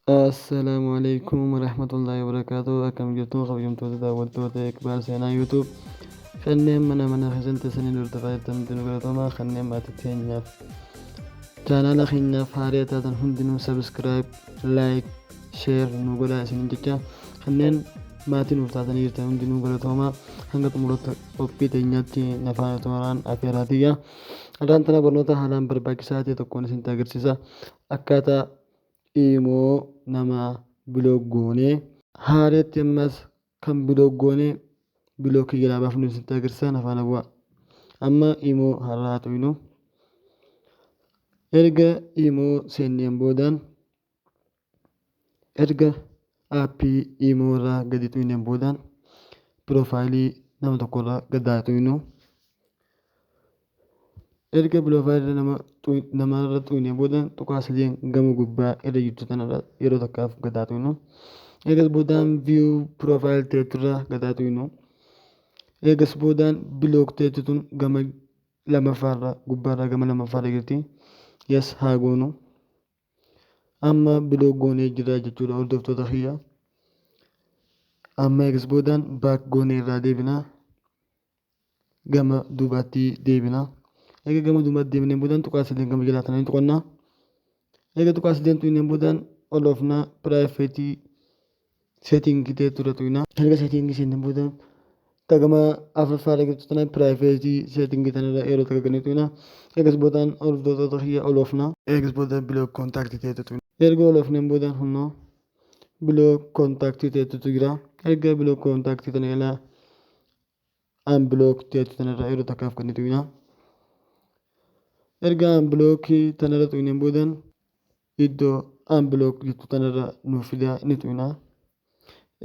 Assalaamu alaikum warahmatullaahi wabarakaatuh. Akkam jirtu kabajamtoota daawwattoota Iqbaal Seenaa YouTube? Kanneen mana mana keessan teessanii hordofaa jirtan hundinuu galatoomaa. Kanneen maatii keenyaaf, chaanaala keenyaaf haaraa taatan hundinuu subscribe, like, share nu godhaa isiniin jecha. Kanneen maatii nuuf taatanii jirtan hundinuu galatoomaa. Hanga xumuratti qophii teenyaatti na faana turaan afeeraa tiyya. Har'aan tana barnoota haalaan barbaachisaa ta'e tokkoon isinitti agarsiisa. Akkaataa imo nama block goonee, haareetti ammas kan block goonee blockii jalaa baafnu isinitti agarsiisa. Na faana bu'aa. Amma imo har'aa xuyinu. Erga imo seenneen boodaan, erga aappii imo irraa gadi xuyineen boodaan, piroofaayilii nama tokkorraa gad haa xuyinu. Erga piroofaayilii nama namarra xuyinee boodaan, tuqaa sadeen gama gubbaa irra jirtu tanarra yeroo takkaaf gad haa xuyinu. Ergas boodaan view profile teeturra gad haa xuyinu. Ergas boodaan block teetu tun gama lamaffaarra, gubbaarraa gama lammaffaarra jirti. Yes haa goonu. Amma block goonee jira jechuudha, hordoftoota kiyya. Amma eegas boodaan back goonee irraa deebina. Gama duubaatti deebina. Eega gama duubaatti deebineen boodaan, tuqaa sadeen gama jalaa tananii tuqannaa. Eega tuqaa sadeen tuqneen boodaan ol oofnaa, privacy setting teeturra tuqna. Erga setting seenneen boodaan, gama afuraffaarra jirtu tana, privacy setting tanarra yeroo takka gadi tuqna. Eegas boodaan, hordoftoota kiyya, ol oofna. Eegas boodaan block contact teetu tuqna. Erga ol oofneen boodaan, hunnoo block contact teetutu jira. Erga block contact tana jalaa unblock teetu tanarra yeroo takkaaf gadi tuqna. Erga unblock tanarra tuqneen boodaan, iddoo unblock jettu tanarra nuuf fidaa, ni tuqna.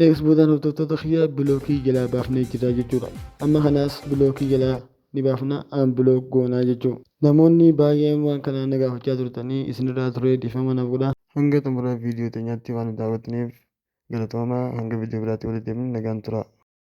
Eegas boodaan, hordoftoota kiyya, blockii jalaa baafnee jira jechuudha. Amma kanaas blockii jalaa ni baafna, unblock goonaa jechuudha. Namoonni baay'een waan kana na gaafachaa turtanii isinirraa turee, dhiifama naaf godhaa. Hanga xumura viidiyoo teenyaatti waan nu daawwattaniif galatoomaa. Hanga viidiyoo biraatti walitti deebinu nagaan turaa.